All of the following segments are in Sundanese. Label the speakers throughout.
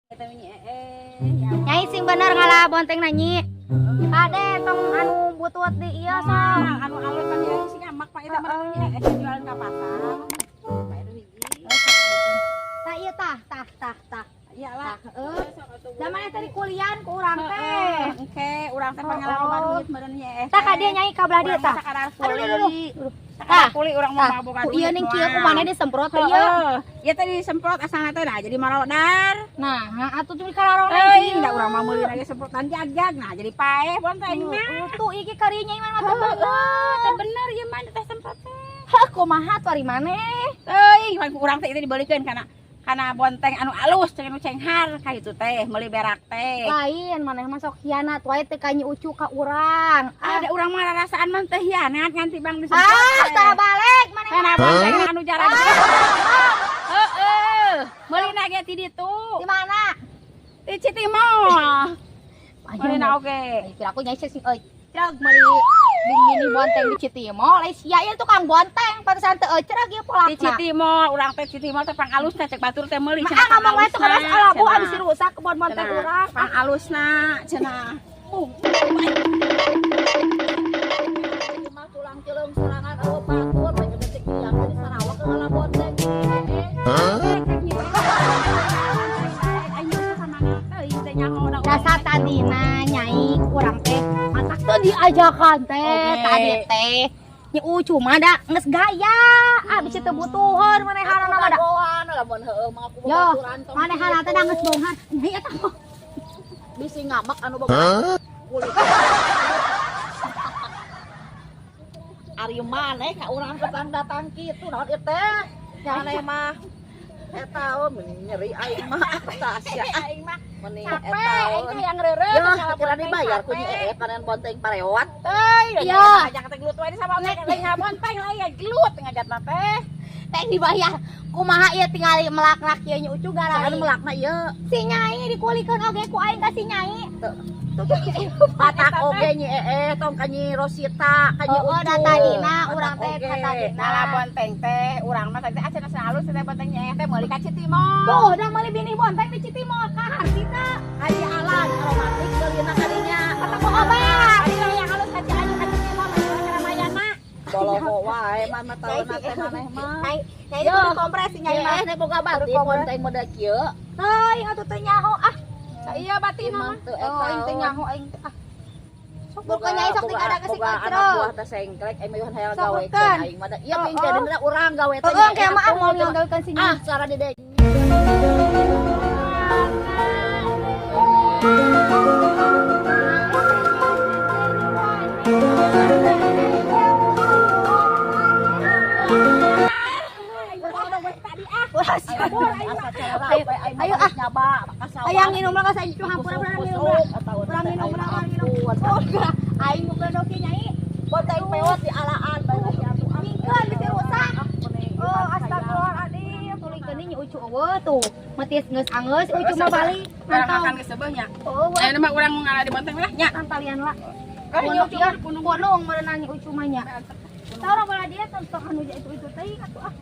Speaker 1: Nyai sing bener ngalah bonteng nyanyi. Kade tong anu butut di ieu sok.
Speaker 2: Anu alus kan ieu sing amak Pak eta mah jualan ka pasar. Pak itu hiji.
Speaker 1: Tah ieu tah tah tah tah.
Speaker 2: Iya lah.
Speaker 1: Heeh. Zaman eta di kulian ku urang teh.
Speaker 2: Engke urang teh pangalaman loba duit meureun nya.
Speaker 1: Tah ka dieu Nyai ka belah dieu tah.
Speaker 2: Aduh
Speaker 1: Aduh, aduh, aduh.
Speaker 2: Tah, kuli urang
Speaker 1: Tah,
Speaker 2: mah boga
Speaker 1: ku
Speaker 2: duit.
Speaker 1: ieu ning kieu ku maneh disemprot teh ieu.
Speaker 2: Heeh. Ieu teh disemprot asalna teh nah jadi marodar.
Speaker 1: Nah, atuh cuma kalaronan
Speaker 2: Euy, da urang mah meuli lagi semprotan jag-jag nah jadi paeh bontengna.
Speaker 1: Tuh iki karieu Nyai mah teu bener.
Speaker 2: Teh bener ieu mah teh semprot teh.
Speaker 1: Heuh, kumaha tuh ari maneh?
Speaker 2: Euy, pan ku urang teh itu dibeulikeun kana bonteng anu alus teh anu cenghar ka itu teh meuli berak teh.
Speaker 1: Lain maneh mah sok hianat wae teh ka Nyi Ucu ka urang. Ah,
Speaker 2: Ada urang mah rarasaan mah teh hianat ngan tibang disemprot.
Speaker 1: ah, tah balik maneh
Speaker 2: Kana
Speaker 1: mah.
Speaker 2: bonteng anu jarang. Heeh. Meulina ge ti ditu.
Speaker 1: Di mana?
Speaker 2: Di Citimol. Meulina oge.
Speaker 1: Kira aku nyai sing euy. Cerag meuli mini bonteng di Citimol, lain sia ieu tukang bonteng, pantesan teu eucerag ieu
Speaker 2: Di
Speaker 1: polakna.
Speaker 2: Citimol urang teh Citimol teh pang alusna cek batur teh meuli.
Speaker 1: Mah ngomong wae tukang alabu abis rusak kebon bonteng urang.
Speaker 2: Pang alusna cenah.
Speaker 3: Mah tulang cileung sorangan eueuh batur bae gede cek ieu di Sarawak ngalah bonteng.
Speaker 1: Dasar tadina Nyai urang teh matak teu diajakan teh tadi teh. Nyi Ucu mah da geus gaya, ah bisi teu butuheun manehanna mah da.
Speaker 3: Dagoan lamun heueuh mah aku
Speaker 1: Yo,
Speaker 3: babaturan tong.
Speaker 1: Manehanna teh da geus bohongan. Nyai eta mah.
Speaker 3: Bisi ngamak anu boga kulit. Ari maneh ka urang petang datang kitu naon ieu teh? Maneh mah eta oh nyeri aing mah tah sia
Speaker 2: Aing mah
Speaker 3: meni
Speaker 2: capek,
Speaker 3: eta.
Speaker 2: Aing teh yang reureuh.
Speaker 3: Ya, kira dibayar ku Nyi Ee panen bonteng parewat.
Speaker 2: Euy,
Speaker 1: Iya.
Speaker 2: ngajak teh gelut wae sama teh lain ngabonteng lain ya gelut ngajatna teh.
Speaker 1: Teh dibayar. Kumaha ieu tingali melak-lak ieu Nyi Ucu gara
Speaker 3: Anu melakna ieu.
Speaker 1: Si Nyai dikulikeun oge ku aing ka si Nyai.
Speaker 3: Patak oge Nyi Ee tong ka Nyi Rosita ka Nyi
Speaker 1: Oh,
Speaker 3: Ucu.
Speaker 1: da tadina urang teh
Speaker 3: Patak
Speaker 1: ka
Speaker 3: oge.
Speaker 1: tadina.
Speaker 2: Ngalah bonteng teh urang mah tadi cenah alus teh bonteng Nyi Ee teh meuli ka Citimol.
Speaker 1: Tuh, da meuli binih bonteng di Citimol ka harti teh.
Speaker 3: Haji Alan aromatik beulina kadinya.
Speaker 1: Kata ku obat.
Speaker 2: Tadi yang alus ka Cianjur ka Citimol mah Ramayana.
Speaker 3: Boloho wae mah mah tauna teh maneh mah.
Speaker 1: Nyai, Nyai itu dikompres si Nyai mah.
Speaker 3: Nyai teh boga batik bonteng model kieu.
Speaker 1: Teuing atuh teu nyaho ah.
Speaker 2: Iya batin mah.
Speaker 3: Teu
Speaker 1: Oh, aing teu
Speaker 3: eta.
Speaker 1: nyaho aing teh ah. Sok buruk Nyai sok tinggal ke si
Speaker 3: Boga anak
Speaker 1: kocrok.
Speaker 3: buah teh sengklek aing mah hayang
Speaker 1: Sok
Speaker 3: gawe
Speaker 1: burukkeun.
Speaker 3: aing mah da. Ieu
Speaker 1: Oh,
Speaker 3: pingkeun
Speaker 1: oh.
Speaker 3: dina urang gawe teh.
Speaker 1: Heeh, kayak mah ah mau nyanggalkeun si Nyai.
Speaker 3: Ah, cara di deui.
Speaker 1: Ayo, ayo ah. Hayang minum lah ka sa inyo hampura urang minum lah. Urang minum lah, urang minum. Oh, geura. Aing bukan doki Nyai.
Speaker 3: Bonteng pewot di alaan bae lagi atuh.
Speaker 1: Nyingkeun bisi rusak. Oh, astagfirullahaladzim. Tulikeun Nyi Ucu eueuh tuh. Metis geus angeus Ucu mah balik.
Speaker 2: Urang
Speaker 1: Mantap.
Speaker 2: makan geus seubeuh nya.
Speaker 1: Oh,
Speaker 2: Ayeuna mah urang ngalah di bonteng lah nya.
Speaker 1: tantalian lah.
Speaker 2: Eh, Nyi Ucu mah
Speaker 1: Gunung gunung meureun Nyi Ucu mah nya. Tah urang bala dia tong anu itu teh atuh ah.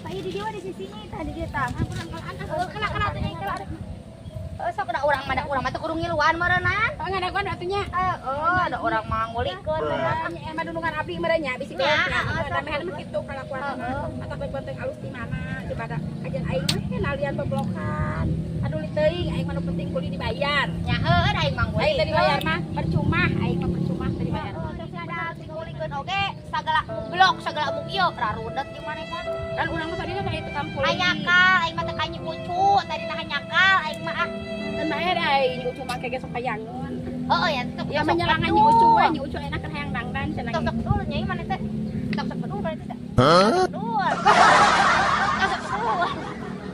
Speaker 1: Tah ieu di dieu di sisinya tah di dieu tah. Heuh, kena kena teh Nyai kena. Heuh, sok da urang mah da urang mah teh kudu ngiluan meureunnan.
Speaker 2: Oh, ngadaguan atuh nya.
Speaker 1: Heeh, ada orang mah ngulikeun meureun.
Speaker 2: Nya emang dunungan abdi meureun nya bisi
Speaker 1: Nya,
Speaker 2: nya.
Speaker 1: heeh,
Speaker 2: Da mehan mah kitu kalakuan mah. Matak bae bonteng alus di mana coba da kajian aing mah nalian beblokan. Aduh teuing aing mah nu penting kuli dibayar.
Speaker 1: Nya heueuh da aing mah
Speaker 2: Aing teu dibayar mah percuma, aing mah percuma teu dibayar.
Speaker 1: Terus ada dikulikeun oge sagala blok sagala mung ieu rarudet jeung maneh mah.
Speaker 2: Kan urang mah tadi mah tukang kuli.
Speaker 1: Hanyakal aing mah teh ka Nyi Ucu, tadi teh hanyakal aing mah ah.
Speaker 2: Kan bae da aing Nyi Ucu mah ge sok hayangeun.
Speaker 1: Heeh ya tetep
Speaker 2: Ya menyerangan Nyi Ucu we, Nyi Ucu enak keur hayang dangdan cenah.
Speaker 1: Tok sok bedul Nyai maneh teh. Tok sok bedul maneh teh. Bedul. Tok sok bedul.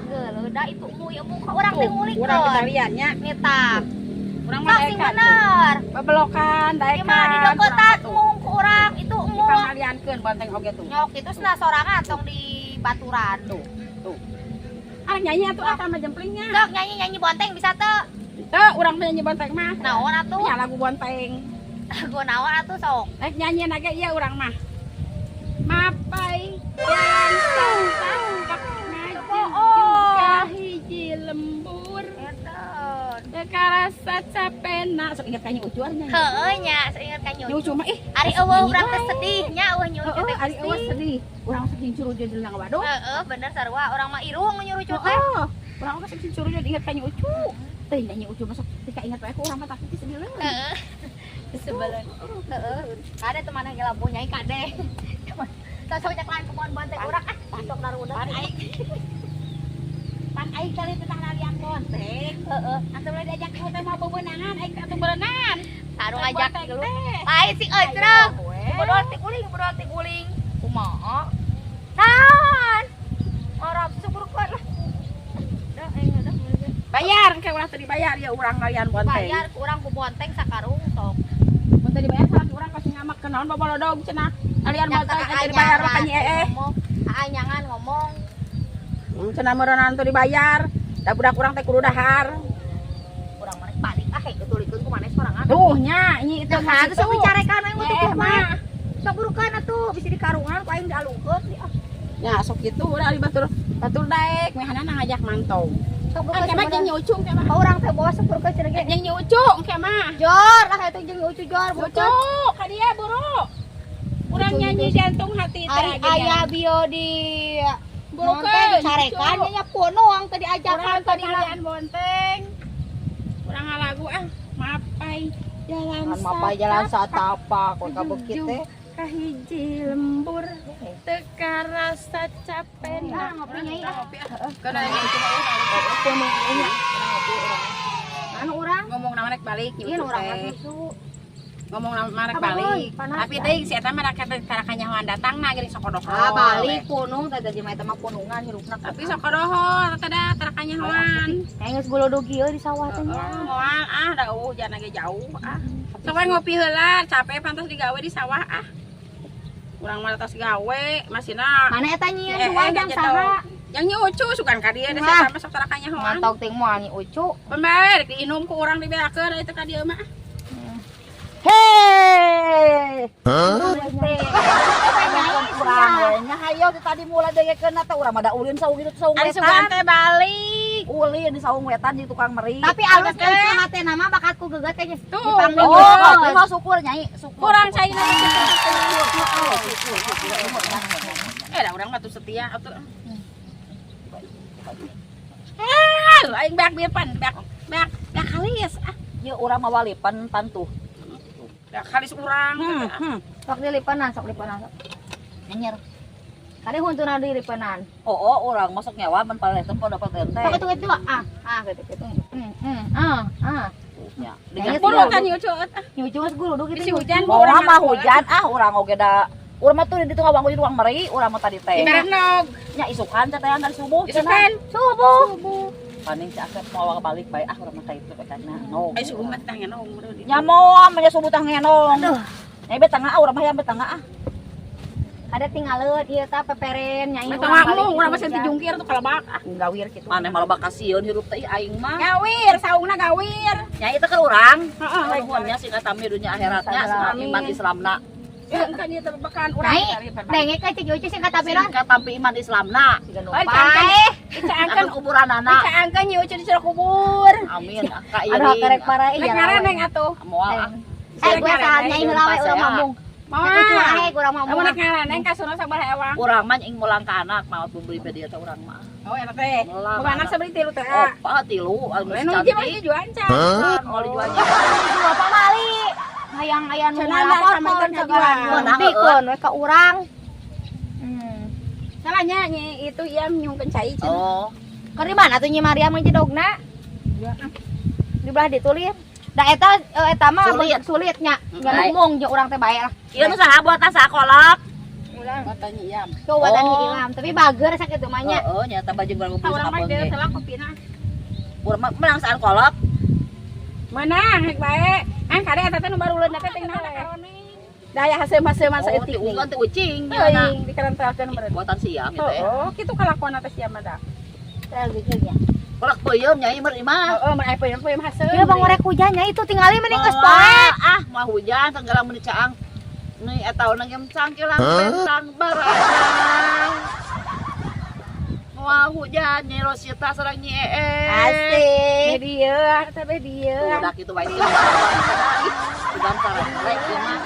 Speaker 1: Geuleuh da itu mu ieu mu ka urang teh ngulikeun.
Speaker 2: Urang ketalian nya.
Speaker 1: Nita.
Speaker 2: Urang mah
Speaker 1: Sok sing
Speaker 2: daekan.
Speaker 1: bener.
Speaker 2: Bebelokan daekan.
Speaker 1: Gimana di deketan mung ku urang itu mu.
Speaker 2: Dipangaliankeun bonteng oge tuh.
Speaker 1: Nyok itu cenah sorangan tong di baturan.
Speaker 2: Tuh, tuh. Ah nyanyi atuh ah sama jemplingnya.
Speaker 1: Sok nyanyi-nyanyi bonteng bisa teu?
Speaker 2: Teu urang mah nyanyi bonteng mah.
Speaker 1: Naon atuh?
Speaker 2: Nya lagu bonteng.
Speaker 1: Lagu naon atuh sok?
Speaker 2: Rek nyanyi ge ieu urang mah. Mapai yang sung Inget ka Nyi Ucu nya.
Speaker 1: Heeh nya, sok inget ka Nyi
Speaker 2: Nyi
Speaker 1: Ucu.
Speaker 2: Ucu mah ih.
Speaker 1: Ari euweuh urang teh sedih nya, euweuh Nyi Ucu
Speaker 2: Heeh,
Speaker 1: teh
Speaker 2: ari euweuh
Speaker 1: sedih.
Speaker 2: sedih. Urang saking curujud di waduk.
Speaker 1: Heeh, bener sarua, urang mah irung nyurucut teh.
Speaker 2: Heeh. Urang mah saking curujud inget ka Nyi Ucu. Teh Nyi Ucu masuk tika inget wae ku urang mah tapi sedih leuh.
Speaker 1: Heeh. Sebelen. Heeh. Kade teman ge labuh nyai kade. Sok nyekelan kebon bonteng urang ah, sok naruda.
Speaker 2: Pan aing kali tentang nalian bonteng.
Speaker 1: Heeh.
Speaker 2: Atuh boleh diajak ke teh mau bebenangan aing teh atuh berenang.
Speaker 1: Sarung ngajak
Speaker 2: Bonteng
Speaker 1: dulu.
Speaker 2: teh.
Speaker 1: Lain sing ecreng. Bodol ti guling, bodol ti guling. Kumaha? Naon? Orang syukurkeun lah. Dah aing udah.
Speaker 2: Bayar kayak ulah teu dibayar ya urang nalian bonteng.
Speaker 1: Bayar ku urang ku bonteng sakarung sok.
Speaker 2: Mun teu dibayar salah urang pasti ngamak kenaon babolodog cenah. Nalian bonteng teu dibayar mah ka Nyi Eeh.
Speaker 1: Ngomong, aanyangan ngomong.
Speaker 2: Cenah meureunana teu dibayar. Da budak urang teh kudu dahar.
Speaker 1: Urang mah rek balik ah kayak ketulikeun ku maneh sorangan.
Speaker 2: Tuh nya nyi itu
Speaker 1: Nah, tuh sok dicarekan we
Speaker 2: Nyi
Speaker 1: tuh
Speaker 2: Eeh mah.
Speaker 1: Sok burukan atuh bisa dikarungan ku aing dialungkeun ah.
Speaker 2: Ya sok kitu udah ari batur batur daek mehanana ngajak mantau.
Speaker 1: Sok
Speaker 2: Ah,
Speaker 1: burukan.
Speaker 2: ke mah jeung Nyi Ucu ke mah.
Speaker 1: Urang teh bawa sok burukan cenah ge.
Speaker 2: Jeung Nyi Ucu ke mah.
Speaker 1: Jor lah eta jeung Ucu jor
Speaker 2: Ucu,
Speaker 1: burukan.
Speaker 2: ka dia buru. Urang nyanyi jantung hati teh.
Speaker 1: Ari aya bio di
Speaker 2: Burukeun,
Speaker 1: Nonton dicarekan
Speaker 2: Ucu.
Speaker 1: nya punuang tadi ajakan
Speaker 2: Urang
Speaker 1: tadi
Speaker 2: tadi bonteng. Urang ngalagu ah, mapai jalan
Speaker 3: Kan mapai jalan satapak kok ka bukit teh.
Speaker 2: Kahiji lembur teu karasa capek.
Speaker 1: Nah, ngopi nyai ah.
Speaker 2: Kana ini cuma urang
Speaker 1: nya. Anu urang
Speaker 2: ngomong nama rek balik Nyi
Speaker 1: ieu
Speaker 2: Ucu
Speaker 1: urang mah
Speaker 2: teh.
Speaker 1: susu.
Speaker 2: Ngomong nama rek
Speaker 1: Apa,
Speaker 2: balik.
Speaker 1: euy? Panas,
Speaker 2: Tapi teh si eta mah rek tara kanyahoan datang na geuning sokodohol.
Speaker 3: Ah balik punung teh jadi mah eta mah punungan hirupna.
Speaker 2: Tapi sokodohol teh da tara kanyahoan.
Speaker 1: Kayak geus golodog ieu di sawah teh nya.
Speaker 2: Heeh, moal ah da hujan ge jauh ah. Sok we ngopi heula, capek pantas digawe di sawah ah. Urang mah tos gawe masina.
Speaker 1: Mana eta nyieun
Speaker 2: Eh,
Speaker 1: dua
Speaker 2: eh,
Speaker 1: jang
Speaker 2: nggak
Speaker 1: saha?
Speaker 2: Yang Nyi Ucu sugan ka dieu da
Speaker 1: Wah.
Speaker 2: si eta mah sok tara kanyahoan.
Speaker 1: Mantau ting moal Nyi Ucu.
Speaker 2: Pembae rek diinum ku urang dibeakeun eta ka dieu mah.
Speaker 3: Hei. Urang we nya hayo ti tadi mulai dengekeun teh urang mah da ulin saung itu saung
Speaker 2: Ari sugan
Speaker 3: wetan.
Speaker 2: teh balik.
Speaker 3: Ulin di saung wetan di tukang meri.
Speaker 1: Tapi alus Nyi Ucu hate nama bakat ku geget kayaknya.
Speaker 2: Tuh,
Speaker 1: Dipanggil
Speaker 3: Oh,
Speaker 1: geus.
Speaker 3: tapi mah syukur nyai, syukur.
Speaker 2: Kurang caina.
Speaker 3: Syukur, syukur.
Speaker 2: Eh, da urang mah tuh setia atuh. Ah, aing beak bieu pan, beak beak beak halis ah.
Speaker 3: Ieu urang mah walipan pantuh.
Speaker 2: Beak halis urang.
Speaker 1: Sok dilipenan, sok lipenan sok.
Speaker 3: Nyer.
Speaker 1: Kade huntuna dilipenan.
Speaker 3: Oh, urang masuk nyawa mun paleten pada dapat ente.
Speaker 1: Sok itu itu ah, ah gitu gitu. Ah, ah.
Speaker 3: Nya.
Speaker 1: Kayaknya
Speaker 2: Buru kan Nyi Ucu ah.
Speaker 1: Nyi Ucu geus guludug gitu.
Speaker 2: Bisi hujan
Speaker 3: Mau mah hujan ah urang oge da urang mah tuh di tukang wangun di ruang meri urang mah tadi teh.
Speaker 2: Diberenog.
Speaker 3: Nya isukan teh teh dari subuh.
Speaker 2: Isukan.
Speaker 1: Subuh.
Speaker 3: Paning si Asep mau balik bae ah urang mah ka itu kacana. No.
Speaker 2: Ai subuh mah teh ngenong meureun.
Speaker 3: Nya moal mah nya subuh tah ngenong.
Speaker 1: Aduh.
Speaker 3: Nya be tengah ah urang mah hayang be tengah ah.
Speaker 1: Ada tingaleun ieu tah peperen nyai
Speaker 2: Mah
Speaker 1: urang
Speaker 2: tengah
Speaker 1: balik
Speaker 2: mung urang mah
Speaker 1: gitu
Speaker 2: senti jungkir tuh kalebak ah gawir kitu.
Speaker 3: Maneh malah bakal sieun hirup teh aing mah.
Speaker 2: Gawir, saungna gawir.
Speaker 3: Nya itu kan urang.
Speaker 2: Heeh.
Speaker 3: Nuhun nya sing katami dunya akhiratnya sing iman Islamna.
Speaker 2: Ya engkan ieu teh bebekan urang.
Speaker 1: Nyai, denge ka Cik Ucu sing katapiran.
Speaker 3: Sing katampi iman Islamna.
Speaker 1: Siga nu
Speaker 2: Oh,
Speaker 1: paeh.
Speaker 2: Dicaangkeun
Speaker 3: Anu kuburanana.
Speaker 2: dicaangkeun Nyi Ucu di jero kubur.
Speaker 3: Amin. Ka
Speaker 1: Aduh karek parah
Speaker 2: Rek ngareneng atuh.
Speaker 3: Moal ah.
Speaker 1: Eh, gue saat nyai heula we urang mambung.
Speaker 2: Moal.
Speaker 1: Cik Ucu ae urang mambung.
Speaker 2: Lamun rek ngareneng ka sono sabaraha ewang.
Speaker 3: Urang mah ing mulang ka anak maot beli pe dia teh urang mah.
Speaker 2: Oh, eta teh.
Speaker 3: Mulang.
Speaker 2: Boga anak sabaraha tilu teh.
Speaker 3: Opat tilu anu
Speaker 2: Lain nu hiji mah hiji jual can.
Speaker 3: Moal dijual.
Speaker 1: Dua apa bali? Hayang aya nu
Speaker 2: Cenah
Speaker 1: ngalaporkeun
Speaker 2: sama ikan
Speaker 1: segala.
Speaker 2: jual.
Speaker 1: Pikeun we ka urang. Hmm.
Speaker 2: Salahnya nyi itu ieu nyungkeun cai cenah.
Speaker 3: Oh.
Speaker 1: Keur di mana tuh Nyi Mariam ngejedogna? Di belah ditu lieur. Da eta eta mah
Speaker 3: Sulit.
Speaker 1: Sulitnya.
Speaker 3: Baik.
Speaker 1: Ngomong jeung urang teh bae lah.
Speaker 3: Ieu nu saha buatan sakolak?
Speaker 2: Buatan Nyi Iam.
Speaker 1: Tuh buatan Nyi
Speaker 3: Oh.
Speaker 1: Ilham, tapi bager sakitu mah nya.
Speaker 3: Heeh, nyata baju urang
Speaker 2: Ah, urang mah
Speaker 3: beli
Speaker 2: deui salah kopina.
Speaker 3: Urang mah menang saan kolak.
Speaker 2: Menang rek bae. An kade eta teh nu baruleun teh teh naon. Daya haseum-haseuman
Speaker 3: Oh,
Speaker 2: saeutik.
Speaker 3: ti ungkan ti ucing.
Speaker 2: Teuing dikarentelkeun meureun.
Speaker 3: Buatan siam gitu ya.
Speaker 2: Oh, kitu kalakuan teh sia mah da.
Speaker 1: Teh gitu nya.
Speaker 3: Kolak peuyeum nyai meur imah.
Speaker 2: Heeh, mun aya peuyeum-peuyeum haseum.
Speaker 1: Ieu bang orek hujan nya itu tingali mending geus poek.
Speaker 3: Ah, mah hujan segala mun dicaang. Nih eta urang yang cangkilang pentang baranang. Moal hujan Nyi Rosita sareng Nyi Ee.
Speaker 1: Asik.
Speaker 2: Be dieu, teh be dieu.
Speaker 3: Udah kitu bae sih. Udah sareng rek ieu mah.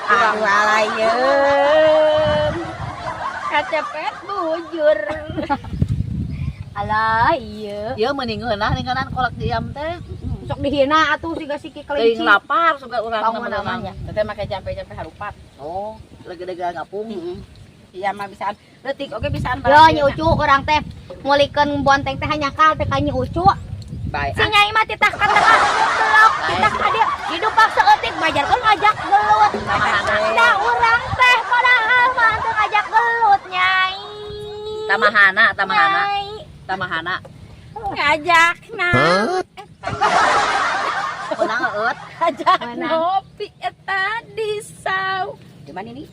Speaker 2: Aduh alayem. Kacepet bujur.
Speaker 1: Alah, iya.
Speaker 3: Ieu meuning ngeunah ninggalan kolak diam teh.
Speaker 1: Sok dihina atuh siga siki
Speaker 3: Teuing
Speaker 1: kelinci.
Speaker 3: Lapar suka urang
Speaker 1: Bangun
Speaker 3: mah
Speaker 1: namanya.
Speaker 2: Teteh make jampe-jampe harupat.
Speaker 3: Oh, lagi-lagi ngapung.
Speaker 2: Iya mah bisaan. Leutik oge bisaan.
Speaker 1: Yo Nyi Ucu, urang teh ngulikeun bonteng teh hanyakal teh ka Nyi Ucu.
Speaker 3: Bae.
Speaker 1: Si Nyai mah titah ka tengah blok, titah ka dieu. Hidup saeutik bajarkeun ngajak gelut. Da urang teh padahal mah teu ngajak gelut, Nyai.
Speaker 3: Tamahana, tamahana,
Speaker 1: Nyai.
Speaker 3: Tamahana.
Speaker 2: Ngajak nah.
Speaker 3: Menang eut.
Speaker 2: Ngajak
Speaker 1: Menang.
Speaker 2: ngopi eta di sau. Di mana ini?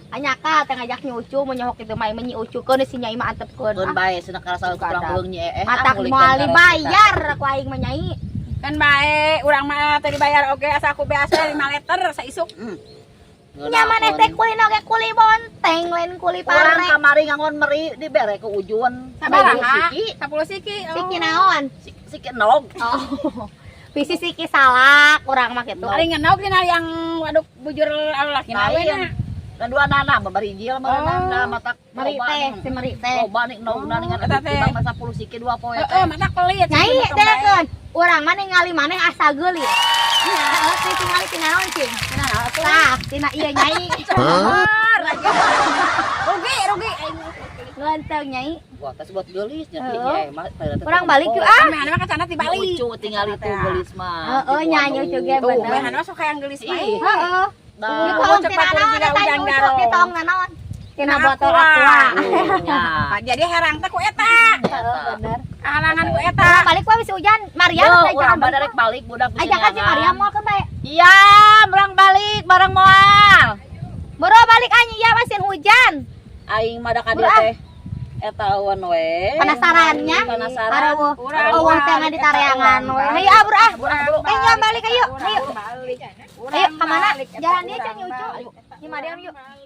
Speaker 1: Hanyakal teh ngajak Nyi Ucu mun nyohok kitu mah Nyi Ucu keun si Nyai mah antepkeun.
Speaker 3: Keun bae cenah karasa kurang beuleung Nyi Ee.
Speaker 1: Matak moal dibayar ku aing mah, Nyai.
Speaker 2: Kan bae urang mah teu dibayar oge asa aku beas 5 liter saisuk.
Speaker 1: Nya maneh teh kulina oge kuli bonteng, lain kuli
Speaker 3: Urang
Speaker 1: pare.
Speaker 3: Kamari ngangon meri dibere ku Ujun.
Speaker 2: Sabaraha?
Speaker 3: Siki,
Speaker 2: 10 siki. Oh.
Speaker 1: Siki naon?
Speaker 3: Siki nog.
Speaker 1: Oh. Bisi siki salak urang mah kitu.
Speaker 2: Ari ngenog dina yang waduk bujur anu laki we
Speaker 3: Lain.
Speaker 2: na.
Speaker 3: Dan dua nana babari hijil mah
Speaker 2: Oh.
Speaker 3: da matak
Speaker 1: Meri teh, si meri teh.
Speaker 3: Loba nih nog na dengan
Speaker 2: Eta teh.
Speaker 3: timbang 10 siki dua poe
Speaker 2: Heeh,
Speaker 3: teh.
Speaker 2: mata pelit.
Speaker 1: Nyai, dengekeun. Urang mah ningali maneh asa geulis. Heeh, teh tingali tina naon, cing?
Speaker 3: Tina naon atuh?
Speaker 1: Tah, tina ieu, Nyai.
Speaker 2: Rugi, rugi aing.
Speaker 1: Ganteng, Nyai.
Speaker 3: Wah, tas buat geulis nya.
Speaker 1: Heeh.
Speaker 3: Iya, mah
Speaker 1: Urang balik yuk ah.
Speaker 2: Meh mah kacana dibalik.
Speaker 3: Lucu tinggal itu geulis mah.
Speaker 1: Heeh, nya Ucu ge
Speaker 2: Tuh,
Speaker 1: bener.
Speaker 2: meh mah sok hayang geulis mah.
Speaker 3: Ih.
Speaker 1: Heeh.
Speaker 3: Nah,
Speaker 1: Ditong
Speaker 2: cepat
Speaker 1: tina
Speaker 2: turun
Speaker 1: naon
Speaker 2: juga
Speaker 1: eta
Speaker 2: hujan
Speaker 1: Nyi Ucu,
Speaker 2: garong.
Speaker 1: ditong naon? Tina
Speaker 2: Tina
Speaker 1: botol
Speaker 2: Aqua.
Speaker 1: Aqua.
Speaker 3: nya.
Speaker 2: Ah, jadi herang teh ku eta.
Speaker 1: Heeh, bener.
Speaker 2: Kahalangan ku eta.
Speaker 1: Urang balik wae bisa hujan. Maria
Speaker 3: Yo,
Speaker 1: teh
Speaker 3: urang
Speaker 1: jangan
Speaker 3: balik rek balik budak.
Speaker 1: Ajakan si Maria moal ke bae.
Speaker 3: Iya, urang balik bareng moal.
Speaker 1: Boro balik anjing ya masih hujan.
Speaker 3: Aing mah da ka dieu
Speaker 1: Buru, ah.
Speaker 3: teh. Eta eueun we.
Speaker 1: Penasarannya.
Speaker 3: Penasaran.
Speaker 1: Aduh,
Speaker 2: Urang
Speaker 1: eueuh teh
Speaker 2: balik,
Speaker 1: ditareangan
Speaker 2: eta
Speaker 1: we.
Speaker 2: urang
Speaker 1: Hayu ah, bro ah.
Speaker 2: Urang
Speaker 1: Eh, jangan balik ayo. Ayo.
Speaker 2: Balik.
Speaker 1: Ayo kemana? Jalan dia can Ucu. Nyi Mariam yuk.
Speaker 2: Balik.